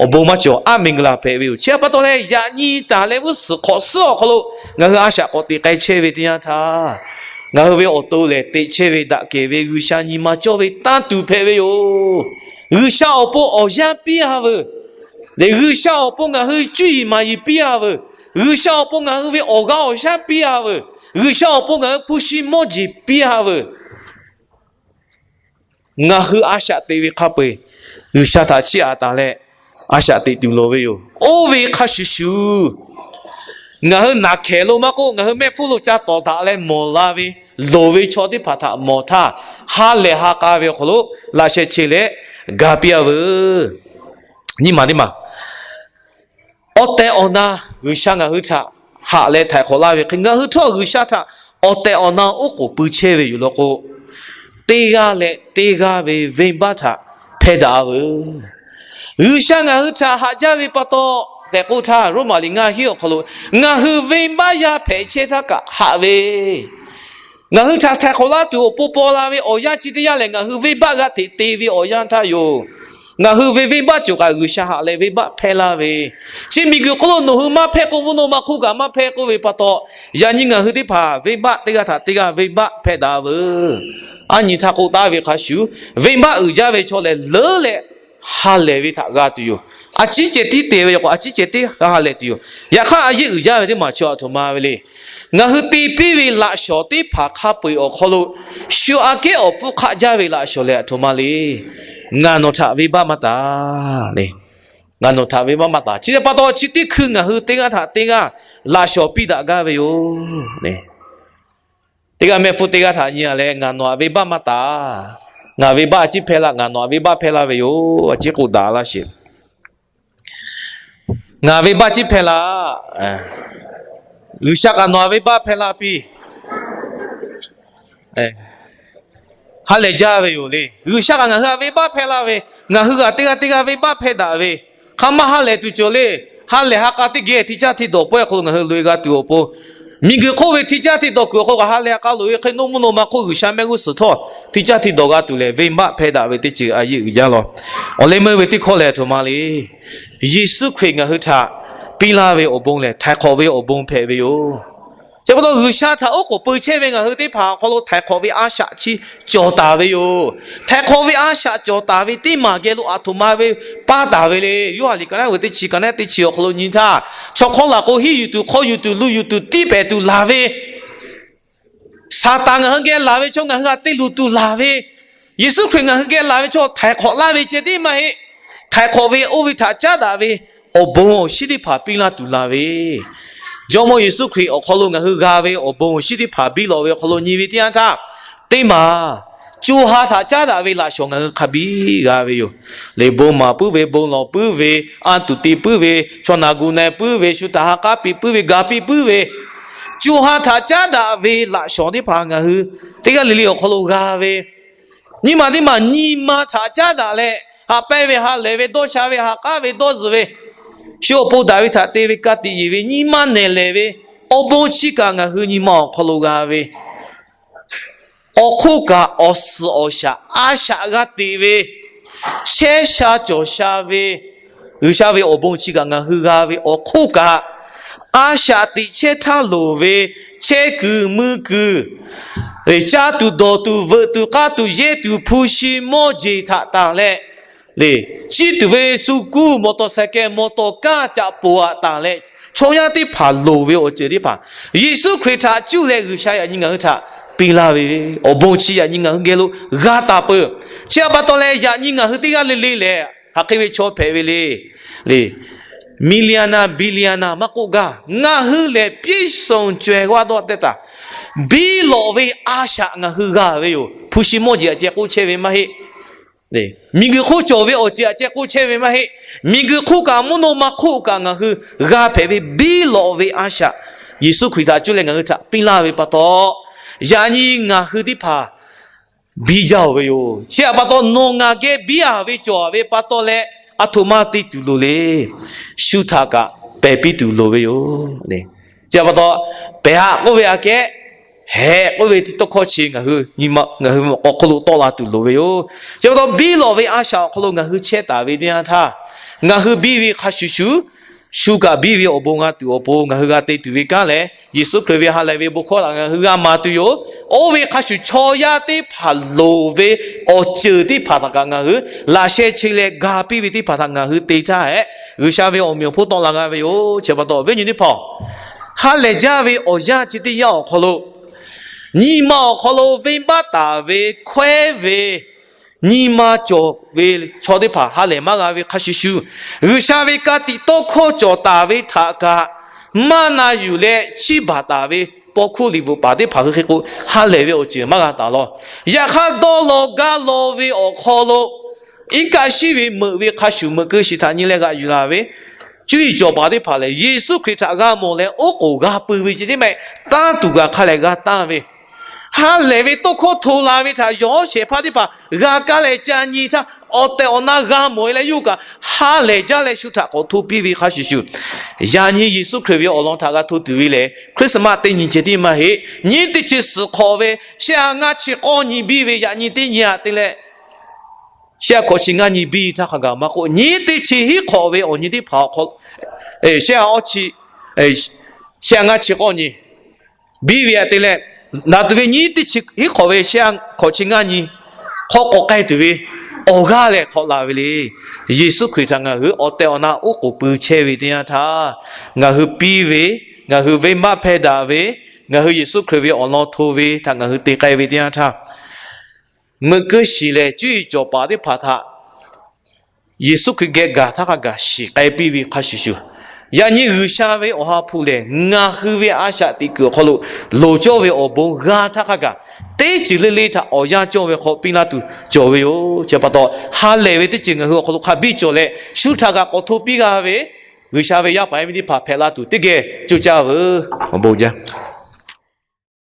awˬ bon maˇ cawˬ, aˉ miˬguiˬ laˬ hpehꞈ ve yoˬ. Chi pa taw leh, yaꞈ nyi taˍ leh g'uˇ suhˍ hk'awꞈ suhˉ awˬ hk'aw lo ngaˬ hui a shaꞈ k'awꞈ teꞈ k'ai chehˇ ve teˇ yanˇ htaˇ, ngaˬ hui ve awˬ to lehˬ teꞈ chehˇ ve daꞈ kehˬ ve G'uiˬsha nyi ma cawˇ ve tanˇ tuˬ hpehꞈ ve yoˬ. G'uiˬsha awˬ pon awˬ yanˇ piˇ-a veuˬ. Lehˬ, G'uiˬsha awˬ pon ngaˬ hui cuˇ yiˍ maˍ yiˍ piˇ-a veuˬ. G'uiˬsha awˬ pon ngaˬ hui ve awˬ g'aˇ awˬ shaˉ piˇ-a veuˬ. G'uiˬsha awˬ pon ngaˬ hui hpu shi mawˇ jeˬ piˇ-a veuˬ. Ngaˬ hui a shaꞈ teꞈ ve hk'a peu-eˬ G'uiˬsha htaꞈ chiˇ aꞈ taˍ leh, a shaꞈ teꞈ tuˬ loˍ ve yoˬ. Oˇ ve hk'a shuˍ shuˍ, ngaˬ hui naˬ hkehˍ lo maˇ k'oˆ, ngaˬ hui mehˆ hpfuhˇ lo ca tawˍ daꞈ leh mawˬ la ve, loˍ ve chaw teˇ hpaˍ htaꞈ mawˬ htaˇ, ha lehˬ ha k'a ve awˬ hk'aw lo laꞈ sheh che leh ga piˇ-a veuˬ. Nyi maˬ teˇ maˬ, awˬ tehˬ awˬ na G'uiˬsha ngaˬ hui htaꞈ haꞈ leh htaiˍ hk'awꞈ laˇ ve hk'e, ngaˬ hui htawˇ G'uiˬsha htaꞈ awˬ tehˬ awˬ na oˉ k'oˍ pui chehˇ ve yoˬ law k'o, teˇ g'aˇ leh teˇ g'aˇ ve venˇbaˆ htaꞈ hpehˇ daꞈ-a veuˬ. G'uiˬsha ngaˬ hui htaꞈ haꞈ jaˇ ve pa taw tehꞈ k'oˆ htaˇ, Roˉmaꞈ liꞈ ngaˇ hinˉ awˬ hk'aw lo, ngaˬ hui venˇbaˆ yaˇ hpehꞈ chehˇ htaˇ kaꞈ haꞈ ve, ngaˬ hui htaꞈ htaiˍ hk'awꞈ laˇ tuˬ awˬ pon paw la ve awˬ yanˇ chi teˇ yanˇ lehˬ, ngaˬ hui venˇbaˆ g'a hteꞈ te ve awˬ yanˇ htaˇ yoˬ. Ngaˬ hui ve venˇbaˆ cawˬ kaꞈ G'uiˬsha haꞈ leh venˇbaˆ hpehˇ laˇ ve, chi miˬguiˬ hk'oˆ lo nawˬ hui maˇ hpehˇ k'o, mvuhˇ naw ma hk'oˆ kaꞈ maˇ hpehˇ k'oˆ ve pa taw, yaꞈ nyi ngaˬ hui teˇ hpaˍ venˇbaˆ teˇ g'aˇ htaꞈ teˇ g'aˇ venˇbaˆ hpehˇ daꞈ-a veuˬ. Aˉ nyi htaˇ k'oˆ taˍ ve hk'a shuˍ, venˇbaˆ uiˍ jaˇ ve chaw lehˬ leuˉ leh ha lehˬ ve htaꞈ g'a tuˬ yoˬ. A ciˉ ceh tiˉ te ve yoˬ k'o, a ciˉ ceh tiˉ g'a ha lehˬ tuˬ yoˬ. Yaꞈ hk'aˇ, a yeˇ uiˍ jaˇ ve teˇ maˬ chi aˬ htoꞈ ma ve le. Ngaˬ hui te piˇ ve laꞈ shawnˍ teˇ hpaˍ hk'a peu-eˬ awˬ hk'aw lo, shu aꞈ kehˉ awˬ hpfuhˇ hk'aˆ jaˇ ve laꞈ shawnˍ lehˬ aˬ htoꞈ ma le. Ngaˬ nawˬ htaꞈ venˇbaˆ maˇ taˍ le. Ngaˬ nawˬ htaꞈ venˇbaˆ maˇ taˍ. Chi htaꞈ pa taw, chi teˇ hkui ngaˬ hui teˇ g'aˇ htaꞈ teˇ g'aˇ laꞈ shawnˍ piˇ daꞈ gaˇ ve yoˬ. Teˇ g'aˇ mehˆ hpfuhˇ teˇ g'aˇ htaꞈ nyi a leh, ngaˬ nawˬ aꞈ venˇbaˆ maˇ taˍ. Ngaˬ venˇbaˆ a ciˉ hpehˇ laˇ, ngaˬ nawˬ aꞈ venˇbaˆ hpehˇ laˇ ve yoˬ. A ciˉ k'oˆ daꞈ laˇ sheˍ. Ngaˬ venˇbaˆ ciˉ hpehˇ laˇ. G'uiˬsha kaꞈ nawˬ aꞈ venˇbaˆ hpehˇ laˇ piˇ. Ha lehˬ jaˇ ve yoˬ le. G'uiˬsha kaꞈ ngaˬ hui aꞈ venˇbaˆ hpehˇ laˇ ve, ngaˬ hui g'aꞈ teˇ g'aˇ teˇ g'aˇ venˇbaˆ hpehˇ daꞈ ve, hk'aˬ ma ha lehˬ tuˬ cawˬ le. Ha lehˬ ha k'a teˇ geh hti caˇ hti dawˬ pawehˇ awˬ hk'aw lo ngaˬ hui loꞈ-e g'a tuˬ awˬ pon, miˬguiˬ hk'oˆ ve hti caˇ hti dawˬ kuiˬ awˬ hk'aw kaꞈ ha lehˬ ha k'a loꞈ-e hk'e, nawˇ mvuhˇ naw ma hk'oˆ G'uiˬsha mehˆ g'uˇ suhˍ htawˇ hti caˇ hti dawˬ g'a tuˬ lehˬ, venˇbaˆ hpehˇ daꞈ ve teˇ ceuˬ a yeˇ uiˍ jaˇ law. Awˬ leh meuˇ ve teˇ hkawˇ lehˬ aˬ htoꞈ ma le. Yeˍsuˆ Hkriꞈ ngaˬ hui htaꞈ piˇ laˇ ve awˬ bon lehˬ, htaiˍ hk'awꞈ ve awˬ bon hpehꞈ ve yoˬ. Chi pa taw G'uiˬsha htaꞈ oˉ k'oˍ peu chehˇ ve ngaˬ hui teˇ hpaˍ awˬ hk'aw lo htaiˍ hk'awꞈ ve a shaꞈ chi cawˬ taˍ ve yoˬ. Htaiˍ hk'awꞈ ve a shaꞈ cawˬ taˍ ve teˇ maˬ geh lo aˬ htoꞈ ma ve paˇ taˍ ve le. Yoˇhanˬ liꞈ ka naˉ ve teˇ chi ka naˉ teˇ chi awˬ hk'aw lo nyi htaˇ, chaw hk'awˇ laˬ k'o, hiˉ yuˬ tuˬ, hk'aw yuˬ tuˬ, luˬ yuˬ tuˬ, tiˇ pehˍ tuˬ laˬ ve, Saˍtanˍ ngaˬ hui geh laˬ ve chaw ngaˬ hui htaꞈ te luˬ tuˬ laˬ ve, Yeˍsuˆ Hkriꞈ ngaˬ hui geh laˬ ve chaw htaiˍ hk'awꞈ laˇ ve ceh tiˉ maˇ heˆ. Htaiˍ hk'awꞈ ve oˇ ve htaꞈ caˉ daꞈ ve awˬ bon awˬ shinˉ teˇ hpaˍ piˇ laˇ tuˬ laˬ ve, Jawˇmawˇ Yeˍsuˆ Hkriꞈ awˬ hk'aw lo ngaˬ hui g'a ve awˬ bon awˬ shinˉ teˇ hpaˍ biˇ lawꞈ ve awˬ hk'aw lo nyi ve teˇ yanˇ htaˇ, teˇ maˬ co ha htaꞈ caˉ daꞈ ve laꞈ shawnˍ ngaˬ hui hk'a biˇ g'a ve yoˬ. Leꞈ bon maˍ puiˉ ve, bon lawˬ puiˉ ve, anˇ tuˬ te puiˉ ve, chaw naˬ gu na puiˉ ve, shu htaꞈ ha k'aˉ piˇ puiˉ ve, ga piˇ puiˉ ve, co ha htaꞈ caˉ daꞈ ve laꞈ shawnˍ teˇ hpaˍ ngaˬ hui teˇ g'aˇ le le awˬ hk'aw lo g'a ve, nyiˇ maˬ teˇ maˬ nyi ma htaꞈ caˉ daꞈ leh, haꞈ pehnˇ ve, ha lehˬ ve, dawˇ sha ve, ha k'aˉ ve, dawˇ zuhˬ ve, shu awˬ pon daꞈ ve htaꞈ te ve, ka tiꞈ yeˬ ve, nyi ma nehˬ lehˬ ve, awˬ bon chi kaꞈ ngaˬ hui nyi ma awˬ hk'aw lo g'a ve, awˬ hk'oˆ kaꞈ awˬ suhˍ awˬ shaꞈ a shaꞈ g'a teꞈ ve, chehˇ sha cawˬ sha ve, G'uiˬsha ve awˬ bon chi kaꞈ ngaˬ hui g'a ve awˬ hk'oˆ kaꞈ, a shaꞈ teꞈ chehˇ htaˇ loˍ ve chehˇ kuiˬ mui kuiˬ, caˇ tuˬ dawˬ tuˬ veuꞈ tuˬ k'aˇ tuˬ yehˇ tuˬ hpu shi mawˇ jeˬ htaꞈ tanˬ leh, le, ciˇ tuˬ ve shu kuˇ mawˬ tawˍ saiˍ kehˍ mawˬ tawˍ kaˇ caꞈ poˬ aꞈ tanˬ leh, chaw yaˇ teˇ hpaˍ loˍ ve awˬ ceuˬ teˇ hpaˍ Yeˍsuˆ Hkriꞈ htaꞈ cuˇ leh G'uiˬsha yaꞈ nyi ngaˬ hui htaꞈ piˇ laˇ ve awˬ bon chi yaꞈ nyi ngaˬ hui geh lo g'a taˍ peuˬ. Chi htaꞈ pa taw leh yaꞈ nyi ngaˬ hui teˇ g'aˇ le le lehˬ, hk'aˬ hk'e ve chaw hpehꞈ ve le. Le, millionaire, billionaire maˇ k'oˆ gaˇ, ngaˬ hui lehˬ ပြည့်စုံကြွယ်ဝသော tehꞈ tehꞈ, biˇ lawꞈ ve a shaꞈ ngaˬ hui g'a ve yoˬ. Hpu shi mawˇ jeˬ aꞈ ceh k'oˆ chehˇ ve maˇ heˆ. Miˬguiˬ hk'oˆ cawˬ ve awˬ ceuˬ aꞈ ceh k'oˆ chehˇ ve maˇ heˆ. Miˬguiˬ hk'oˆ kaꞈ mvuhˇ naw ma hk'oˆ kaꞈ ngaˬ hui g'a hpehꞈ ve biˇ lawꞈ ve a shaꞈ, Yeˍsuˆ Hkriꞈ htaꞈ cuˇ leh ngaˬ hui htaꞈ piˇ laˇ ve pa taw, yaꞈ nyi ngaˬ hui teˇ hpaˍ biˇ jaˇ-oˬ ve yoˬ. Chi htaꞈ pa taw nawˬ ngaˬ geh biˇ-a ve cawˬ-a ve pa taw leh, aˬ htoꞈ ma te tuˬ loˍ le. Shu htaꞈ kaꞈ pehˬ piˇ tuˬ loˍ ve yoˬ. Chi htaꞈ pa taw, pehˬ-a k'oˆ ve aꞈ kehˉ, hehꞈ k'oˆ ve teˇ tawˇ hkawˇ chi ngaˬ hui nyi ma ngaˬ hui awˬ hk'aw lo tawˆ la tuˬ loˍ ve yoˬ. Chi pa taw biˇ lawꞈ ve a shaꞈ awˬ hk'aw lo ngaˬ hui chehˇ taˍ ve teˇ yanˇ htaˇ, ngaˬ hui biˇ ve hk'a shuˍ shuˍ, shu kaꞈ biˇ ve awˬ bon g'a tuˬ awˬ pon ngaˬ hui g'a te tuˬ ve kanˉ lehˬ, Yeˍsuˆ Hkriꞈ ve ha lehˬ ve bon hkawˇ htaꞈ ngaˬ hui g'a maˍ tuˬ yoˬ. Oˇ ve hk'a shuˍ chaw yaˇ teˇ hpaˍ loˍ ve awˬ ceuˬ teˇ hpaˍ htaꞈ kaꞈ ngaˬ hui laꞈ sheh che leh ga piˇ ve teˇ hpaˍ htaꞈ ngaˬ hui te htaˇ hehꞈ, G'uiˬsha ve awˬ meꞈ awˬ hponˇ tawˆ la g'a ve yoˬ. Chi pa taw viˉ nyi teˇ hpaˍ, ha lehˬ jaˇ ve awˬ yanˇ chi teˇ yanˇ awˬ hk'aw lo, nyi ma awˬ hk'aw lo venˇbaˆ taˍ ve hkawehˉ ve nyi ma cawˬ ve chaw teˇ hpaˍ ha lehˬ maˇ g'a ve hk'a shuˍ shuˍ, G'uiˬsha ve ka tiꞈ tawˇ hkawˇ cawˬ taˍ ve htaꞈ kaꞈ maˇ na yuˬ leh chiˇ baˬ taˍ ve paw hkuˇ liꞈ bvuhꞈ paˍ teˇ hpaˍ hui hk'e k'o, ha lehˬ ve awˬ ceuˬ maˇ g'a taˍ law. Yaꞈ hk'aˇ dawˇ law gaˇ law ve awˬ hk'aw lo, iˉ kaˆ shiˉ ve meuꞈ ve hk'a shuˍ meuꞈ keu shiˍ htaꞈ nyi leh g'aꞈ yuˬ laˬ ve cuˇ yiˍ cawˬ paˍ teˇ hpaˍ lehˬ, Yeˍsuˆ Hkriꞈ htaꞈ g'a mawˬ leh oˉ k'oˍ g'a pui ve ceh tiˉ mehˆ, tanˇ tuˬ gaˬ hk'a lehˬ g'a tanˇ ve, ha lehˬ ve tawˇ hkawˇ hto la ve htaꞈ yawˬ shehˍ hpaˇ teˇ hpaˍ g'a kaˇ leh ca nyi htaˇ, awˬ tehˬ awˬ na g'a mawˬ-e leh yawˇ hui kaꞈ ha lehˬ jaˇ leh shu htaꞈ k'awꞈ hto piˇ ve hk'a shuˍ shuˍ, yaꞈ nyi Yeˍsuˆ Hkriꞈ ve awˬ lawn htaꞈ g'a hto tuˬ ve lehˬ, Christmas teˇ nyi ceh tiˉ maˇ heˆ. Nyiˇ teˇ chi suhˍ hk'awꞈ ve shehˆ ha ngaˇ chi k'awˇ nyi biˇ ve yaꞈ nyi teˇ nyi-a te leh, shehˆ ha hkawꞈ chi ngaˇ nyi biˇ htaˇ hk'a gaˬ maˇ k'oˆ, nyiˇ teˇ chi hiˉ hk'awꞈ ve awˬ nyi teˇ hpaˍ awˬ hk'aw, shehˆ ha awˇ chi, shehˆ ha ngaˇ chi k'awˇ nyi biˇ ve aꞈ te leh, naˍ tuˬ ve nyiˇ teˇ chi hiˉ hk'awꞈ ve shehˆ ha hkawꞈ chi ngaˇ nyi hk'aw k'awꞈ k'ai tuˬ ve awˬ g'aˇ lehˬ hk'awꞈ la ve le. Yeˍsuˆ Hkriꞈ htaꞈ ngaˬ hui awˬ tehˬ awˬ na oˉ k'oˍ pui chehˇ ve teˇ yanˇ htaˇ, ngaˬ hui piˇ ve, ngaˬ hui venˇbaˆ hpehˇ daꞈ ve, ngaˬ hui Yeˍsuˆ Hkriꞈ ve awˬ lawn hto ve htaꞈ ngaˬ hui te k'ai ve teˇ yanˇ htaˇ, meuꞈ keu shiˍ lehˬ cuˇ yiˍ cawˬ paˍ teˇ hpaˍ htaꞈ Yeˍsuˆ Hkriꞈ geh gaˬ htaˇ hk'a gaˬ shiˍ k'ai piˇ ve hk'a shuˍ shuˍ, yaꞈ nyi G'uiˬsha ve Awˬ ha hpu lehˬ ngaˬ hui ve a shaꞈ teꞈ kuiˬ awˬ hk'aw lo loˍ cawˇ ve awˬ bon g'a htaˇ hk'a gaˬ, teˇ ceuˬ le le htaꞈ awˬ yanˇ cawˇ ve hk'aw piˇ laˇ tuˬ cawˬ ve yoˬ. Chi pa taw, ha lehˬ ve teˇ ceuˬ ngaˬ hui awˬ hk'aw lo hk'a biˇ cawˬ leh, shu htaꞈ kaꞈ k'awꞈ hto piˇ g'a ve G'uiˬsha ve yaˇ paˍ yaˇ miˇ teˇ hpaˍ hpehꞈ la tuˬ teˇ geh coˇ caˇ veuˬ. Awˬ bon jaˇ.